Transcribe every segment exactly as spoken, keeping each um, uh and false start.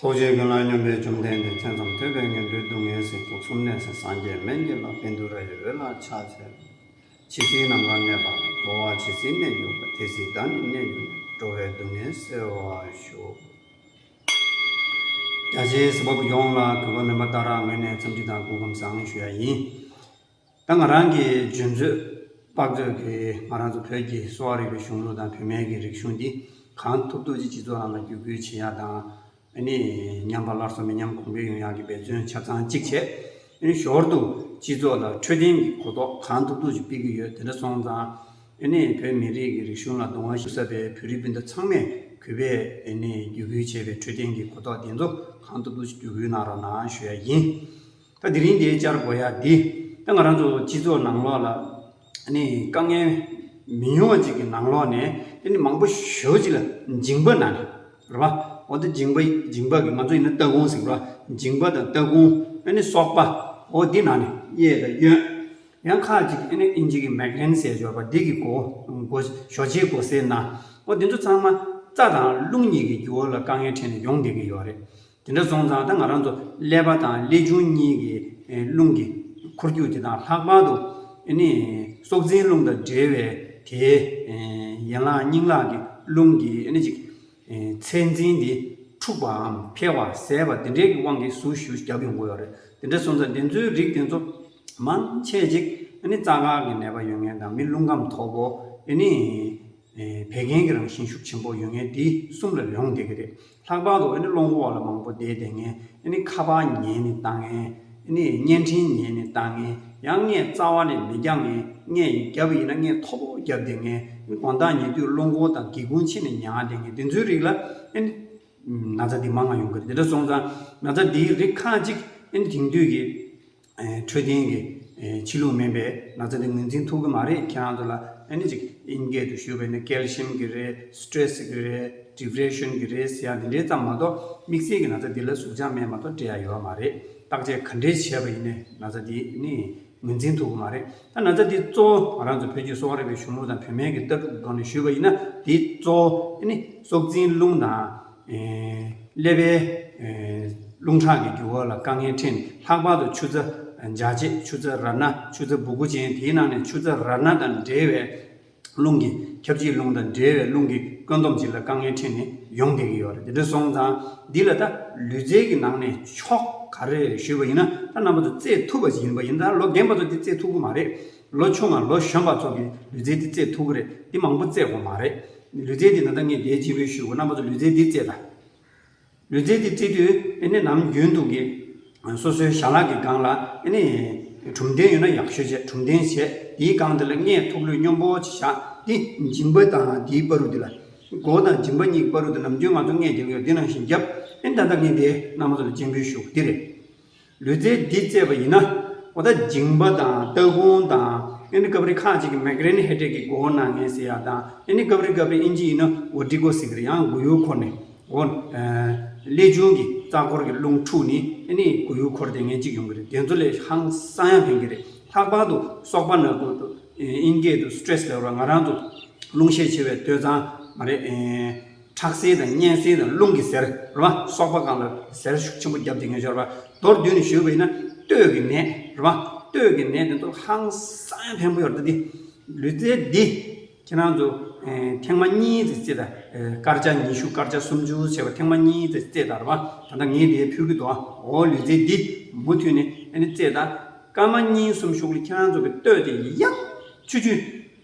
ཐུགས་རྗེའི་མགོན་ལ་སྙོམས་པའི་བཅོམ་ལྡན་འདས། མཚན་ཙམ་ཐོས་པས་ངན་འགྲོའི་སྡུག་བསྔལ་སེལ། དུག་གསུམ་ནད་སེལ་སངས་རྒྱས་སྨན་གྱི་བླ། བཻ་ཌཱུརྱ་ཡི་འོད་ལ་ཕྱག་འཚལ་ལོ། ཇི་སྲིད་ནམ་མཁའ་གནས་པ་དང་། འགྲོ་བ་ཇི་སྲིད་གནས་གྱུར་པ། དེ་སྲིད་བདག་ནི་གནས་གྱུར་ནས། འགྲོ་བའི་སྡུག་བསྔལ་སེལ་བར་ཤོག། རྒྱ་ཆེའི་གཟིགས་པ་པོ་ཡོངས་ལ་གུས་པ་སྨན་པ་ཏཱ་ར་ངོས་ནས་འཚམས་འདྲི་དང་སྐུ་ཁམས་བཟང་ཞུ་ཡ་ཡིན། ད་ང་རང་གི་རྒྱུན་མཛོད་དཔག་ཚོད་ཀྱི་ང་རང་ཚོ་བོད་ཀྱི་གསོ་བ་རིག་པའི་གཞུང་ལུགས་དང་བོད་སྨན་གྱི་རིག་གཞུང་འདི་གང་ཐུབ་ཐུབ་ཅིག་སྤྱི་ཚོགས་ནང་ལ་བརྒྱུད་སྐུལ་བྱེད་ཡ་དང་། ཨ་ནི་ཉམས་པ་སླར་གསོ་མི་ཉམས་གོང་འཕེལ་ཡོང་ཡ་གི་འབད་བརྩོན་ཆ་ཚང་གཅིག་བྱས། ཨ་ནི་ཞོར་དུ་སྤྱི་ཚོགས་ལ་འཕྲོད་བསྟེན་གྱི་གོ་རྟོགས་གང་ཐུབ་ཐུབ་ཅིག་སྤེལ་གྱི་ཡོད། དེ་འདྲ་སོང་ཙང་ཨ་ནི་བོད་མི་རིགས་ཀྱི་རིག་གཞུང་ལ་གདུང་བ་ཞུ་ས་པའི་བོད་རིགས་སྤུན་ཟླ་ཚང་མས་གུས་པས་ཨ་ནི་བརྒྱུད་སྐུལ་བྱས་པའི་འཕྲོད་བསྟེན་གྱི་གོ་རྟོགས་དེ་ཚོ་གང་ཐུབ་ཐུབ་ཅིག་བརྒྱུད་སྐུལ་གནང་རོགས་གནང་ཞུ་ཡ་ཡིན། ད་དེ་རིང་འདིའི་བཅར་དགོས་ཡ་འདི། ད་ང་རང་ཚོ་སྤྱི་ཚོགས་ནང་ལོགས་ལ་ཨ་ནི་དཀའ་ངལ་མི་ཉུང་བ་ཅིག་གི་ནང་ལོགས་ནས་ཨ་ནི་མང་པོ་ཞེ་པོ་ཅིག་ལ་མཇིང་པ་ན་ནས་རེད་པ། འོ་ད་མཇིང་པ་མཇིང་པ་གི་ང་ཚོ་ཡིན་ན་ལྟ་ཁུང་ཟེར་གི་རེད་པ། མཇིང་པ་དང་ལྟ་ཁུང་ཨ་ནི་སོག་པ་འོ་འདི་ན་ནས་གཡས་དང་གཡོན། ཡང་ཁ་ཅིག་ཨ་ནི་ཨིན་ཇི་གི་མེག་རེན་ཟེར་ཡོད་པ་འདི་གི་མགོ་མགོ་ཞོ་ཆེའི་མགོ་སེར་ན། འོ་འདི་ཚོ་ཚང་མ་རྩ་དང་རླུང་གཉིས་ཀྱི་འགྱུར་བ་ལ་དཀའ་ངལ་འཕྲད་ནས་ཡོང་བསྡད་ཀྱི་ཡོད་རེད། དེ་འདྲ་སོང་ཙང་ད་ང་རང་ཚོ་ཀླད་པ་དང་ཀླད་གཅིན་གཉིས་ཀྱི་ཨེ་རླུང་གི་འཁོར་རྒྱུག་དེ་དང་ལྷག་པར་དུ་ཨ་ནི་སྲོག་འཛིན་རླུང་དང་འབྲེལ་བའི་དེའི་ཨེ་ཡན་ལག་སྙིང་ལག་གི་རླུང་གི་ཨ་ནི་ཅིག་ཨེ་ཚད་འཛིན་དེ་འཁྲུགས་པའམ་འཕེལ་བ་ཟད་པ་དེ་འདྲའི་གི་དབང་གིས་ཟུག་ཞུགས་བརྒྱབ་ཡོང་གི་ཡོད་རེད། དེ་འདྲ་སོང་ཙང་དེ་ཚོའི་རིགས་དེ་ཚོ་མང་ཆེ་ཅིག་ཨ་ནི་རྩ་འགག་གི་ནད་པ་ཡོད་མཁན་དང་མི་རླུང་ཁམས་མཐོ་པོ་ཨ་ནི། ཨེ་བད་ཀན་གྱི་རང་བཞིན་ཤུགས་ཆེན་པོ་ཡོད་མཁན་འདི་གསུམ་ལ་ཡོང་བསྡད་ཀྱི་རེད། ལྷག་པར་དུ་ཨ་ནི་རླུང་འཁོར་བ་ལ་མང་པོ་བསྡད་བསྡད་མཁན། ཨ་ནི་ཁ་པར་ཉན་ནས་བཏང་མཁན། ཨ་ནི་བརྙན་འཕྲིན་ཉན་ནས་བཏང་མཁན། ཡང་སྔས་རྩ་བ་ནས་མི་རྒྱག་མཁན། སྔས་ཡིན་རྒྱབ་ཡིན་ན་སྔས་མཐོ་པོ་རྒྱབ་བསྡད་མཁན། ཨ་ནི་དགོང་དག་ཉལ་དུས་རླུང་འཁོར་དང་སྒེའུ་ཁུང་ཕྱེ་ནས་ཉལ་བསྡད་མཁན་དེ་ཚོའི་རིགས་ལ་ཨ་ནི་ན་ཚ་འདི་མང་ང་ཡོང་གི་རེད། དེ་འདྲ་སོང་ཙང་ན་ཚ་འདིའི་རིགས་ཁག་ཅིག་ཨ་ནི་དེང་དུས་ཀྱི་ཨེ་འཕྲོད་བསྟེན་གྱི་ཨེ་ཕྱི་ལུགས་མིན་པའི་ན་ཚ་དེ་ངོས་འཛིན་ཐུབ་ཀྱི་མ་རེད། ཁྱེད་རང་ཚོ་ལ་ཨ་ནི་ཅིག་དབྱིན་སྐད་དུ་ཞུས་པ་ཡིན་ན་ཀལ་ཤིམ་གྱི་རེད། སི་ཊེ་རེ་སི་གི་རེད། ཌི་པི་རེ་ཤན་གྱི་རེད་ཟེར་ཡ་འདི་འདྲའི་ཙམ་མ་གཏོགས་དམིགས་བསལ་གྱི་ན་ཚ་འདི་ལ་ཟུག་རྐྱང་མེད་མ་གཏོགས་འབྲེལ་ཡ་ཡོད་མ་རེད། བརྟག་དཔྱད་ག་འདྲས་བྱས་པ་ཡིན་ནའི་ན་ཚ་འདི་ནི་ངོས་འཛིན་ཐུབ་ཀྱི་མ་རེད། ད་ན་ཚ་འདི་གཙོ་བོ་ང་རང་ཚོ་བོད་ཀྱི་གསོ་བ་རིག་པའི་གཞུང་ལུགས་དང་བོད་སྨན་གྱི་ལྟ་གྲུབ་ཐོག་ནས་ཞུས་པ་ཡིན་ན་འདི་གཙོ་བོ་ཨ་ནི་སྲོག་འཛིན་རླུང་དང་། ཀླད་པའི་རླུང་ཁྲག་གི་འགྱུར་བ་ལ་དཀའ་ངལ་འཕྲད་ནས་ལྷག་པར་དུ་ཆུ་ཚ་འཇའ་ཆེ། ཆུ་ཚ་ར་ན། ཆུ་ཚ་སྦུ་གུ་ཅན། དེའི་ནང་ནས་ཆུ་ཚ་ར་ན་དང་འབྲེལ་བའི་རླུང་གི་ཁྱབ་འཇིག་རླུང་དང་འབྲེལ་བའི་རླུང་གི་བཀོད་འདོམས་ཅིག་ལ་དཀའ་ངལ་འཕྲད་ནས་ཡོང་བསྡད་ཀྱི་ཡོད་རེད། དེ་འདྲ་སོང་ཙང་འདི་ལ་ད་ལུས་རྩལ་གྱི་ནང་ནས་ཕྱོགས་ག་རེ་ཞུས་པ་ཡིན་ན་ད་རྣམ་པ་ཚོ་རྩེད་ཐུབ་པ་ཞིག་ཡིན་པ་ཡིན་ད་ལོ་རྒན་པ་ཚོ་འདི་རྩེད་ཐུབ་ཀྱི་མ་རེད། ལོ་ཆུང་བ་ལོ་གཞོན་པ་ཚོ་གི་ལུས་རྩལ་འདི་རྩེད་ཐུབ་ཀྱི་རེད། འདི་མང་པོ་རྩེད་དགོས་མ་རེད། ལུས་རྩལ་འདི་ད་ལྟ་ངས་འདིའི་སྤྱན་འབུལ་ཞུ་དགོས། རྣམ་པ་ཚོ་ལུས་རྩལ་འདི་རྩེད་དང་། ལུས་རྩལ་འདི་རྩེ་དུས་ཨ་ནི་ནམ་རྒྱུན་དུ་གི་སོ་སོའི་ཞལ་ལག་གི་སྒང་ལ་ཨ་ནི་གྲུམ་གདན་ཡོད་ན་ཡག་ཤོས་བྱས། གྲུམ་གདན་བྱས། དེའི་སྒང་དེ་ལ་སྔས་ཐུག་ལུས་སྙོམས་པོ་ཅིག་བཞག་འདི་མཇིང་པ་དང་འདིའི་བར་དུ་འདི་ལ། མགོ་དང་མཇིང་པ་གཉིས་བར་དུ་འདི་ནམ་རྒྱུན་ང་ཚོ་སྔས་རྒྱག་ཡོད་འདི་ནང་བཞིན་རྒྱབ། ཨ་ནི་ད་ལྟ་ངས་འདི་རྣམ་པ་ཚོ་ལ་སྤྱན་འབུལ་ཞུ་འདི་རེད། ལུས་རྩལ་འདི་རྩེས་པ་ཡིན་ན། འོ་ད་མཇིང་པ་དང་ལྟག་ཁུང་དང་ཨ་ནི་སྐབས་རེ་ཁག་ཅིག་གི་མེག་རེན་ཧེ་ཌེག་གི་མགོ་ན་མཁན་ཟེར་ཡ་དང་ཨ་ནི་སྐབས་རེ་སྐབས་རེ་ཨིན་ཇི་ཡིན་ན་ཝར་ཊི་གོ་ཟེར་གི་རེད། ཡང་མགོ་ཡུ་འཁོར་ནས་འོ་ཀླད་གཅིན་གྱི་རྩ་འཁོར་གྱི་རླུང་འཁྲུགས་ནས་ཨ་ནི་མགོ་ཡུ་འཁོར་བསྡད་མཁན་ཅིག་ཡོང་གི་རེད། དེ་ཚོ་ལ་ཧང་སང་ཡང་ཕན་གི་རེད། ལྷག་པར་དུ་སོག་པ་ནག་པོ་དུ་ཨིན་སྐད་དུ་སི་ཊེ་རེ་སི་ལབ་ར། ང་རང་ཚོ་རླུང་ཤས་ཆེ་བའི་སྟོད་འཚངས་མ་རེད། ཨེ། ཁྲག་སེལ་དང་གཉན་སེལ་དང་རླུང་གི་གཟེར་རེད་པ། སོག་པ་སྒང་ལ་གཟེར་ཤུགས་ཆེན་པོ་བརྒྱབ་བསྡད་མཁན་ཤོར་བ། མདོར་བསྡུས་ནས་ཞུས་པ་ཡིན་ན་སྟོད་ཀྱི་ནད་རེད་པ། སྟོད་ཀྱི་ནད་དེ་ཚོ་ཧང་སང་ཕན་པོ་ཡོད་རེད། ད་འདི་ལུས་རྩལ་འདི་ཁྱེད་རང་ཚོ་ཨེ་ཐེངས་མ་གཉིས་ཙམ་རྩེས་དང་། ཨེ་སྐར་ཆ་ཉི་ཤུ་སྐར་ཆ་སུམ་ཅུ་བྱས་པ་ཐེངས་མ་གཉིས་ཙམ་རྩེས་དང་རེད་པ། ད་ལྟ་ངས་དེ་ཕུལ་གྱི་འདུག་ཨ། འོ་ལུས་རྩལ་འདི་མུ་མཐུད་ནས་ཨ་ནི་རྩེས་དང་། སྐར་མ་གཉིས་གསུམ་ཤུགས་ལ་ཁྱེད་རང་ཚོ་གི་སྟོད་དེ་ཡང་ཆུ་ཆུ།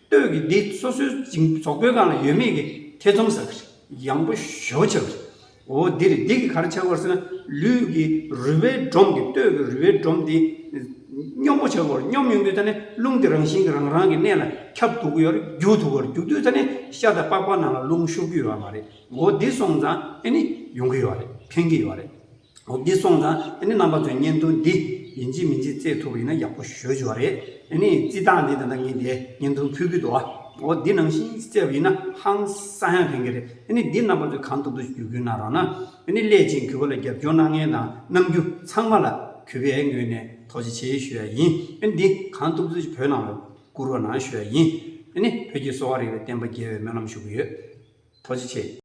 སྟོད་ཀྱི་འདི་སོ་སོའི་མཇིང་གཟུགས་པོའི་སྒང་ལ་ཡོད་མེད་ཀྱི་ཐེ་ཚོམ་ཟ་གི་རེད། ཡང་པོ་ཞེ་པོ་ཆགས་གི་རེད། འོ་འདི་རེད། འདི་གིས་ག་རེ་ཆགས་ཀྱི་ཡོད་རེད་ཟེར་ན་ལུས་ཀྱི་རུས་པའི་སྒྲོམ་གྱི་སྟོད་ཀྱི་རུས་པའི་སྒྲོམ་འདི་སྙོམས་པོ་ཆགས་ཀྱི་ཡོད་རེད། སྙོམས་ཡོང་དུས་ད་ནི་རླུང་འདི་རང་བཞིན་གྱིས་རང་རང་གི་གནས་ལ་ཁྱབ་ཐུབ་ཀྱི་ཡོད་རེད། རྒྱུག་ཐུབ་ཀྱི་ཡོད་རེད། རྒྱུག་དུས་ད་ནི་ཤ་དང་པགས་པ་ནང་ལ་རླུང་ཤོར་གྱི་ཡོད་མ་རེད། འོ་འདི་སོང་ཙང་ཨ་ནི་ཡོང་གི་ཡོད་རེད། ཕན་གྱི་ཡོད་རེད། འོ་འདི་སོང་ཙང་ཨ་ནི་རྣམ་པ་ཚོས་བརྙན་ཐུང་འདི་ཡིན་གཅིག་མིན་གཅིག་རྩེ་ཐུབ་པ་ཡིན་ན་ཡག་པོ་ཞེ་པོ་ཅིག་ཡོད་རེད། ཨ་ནི་རྩེ་སྟངས་འདི་ད་ལྟ་ངས་འདི་བརྙན་ཐུང་ཕུལ་གྱི་འདུག་ཨ། འོ་འདི་ནང་བཞིན་རྩེ་བ་ཡིན་ན་ཧང་སང་ཡང་ཕན་གྱི་རེད། ཨ་ནི་འདི་རྣམ་པ་ཚོས་གང་ཐུབ་ཐུབ་བརྒྱུད་སྐུལ་གནང་རོགས་གནང་། ཨ་ནི་སླད་ཕྱིན་གུས་པ་ལ་རྒྱབ་སྐྱོར་གནང་མཁན་དང་གནང་རྒྱུ་ཚང་མ་ལ་གུས་པའི་ངོས་ནས་ཐུགས་རྗེ་ཆེ་ཞུ་ཡ་ཡིན། ཨ་ནི་འདི་གང་ཐུབ་ཐུབ་ཅིག་བོད་ནང་ལ་བསྐུར་རོགས་གནང་ཞུ་ཡ་ཡིན། ཨ་ནི་བོད་ཀྱི་གསོ་བ་རིག་པའི་བསྟན་པ་རྒྱས་པའི་སྨོན་ལམ་ཞུ་གི་ཡོད། ཐུགས་རྗེ་ཆེ།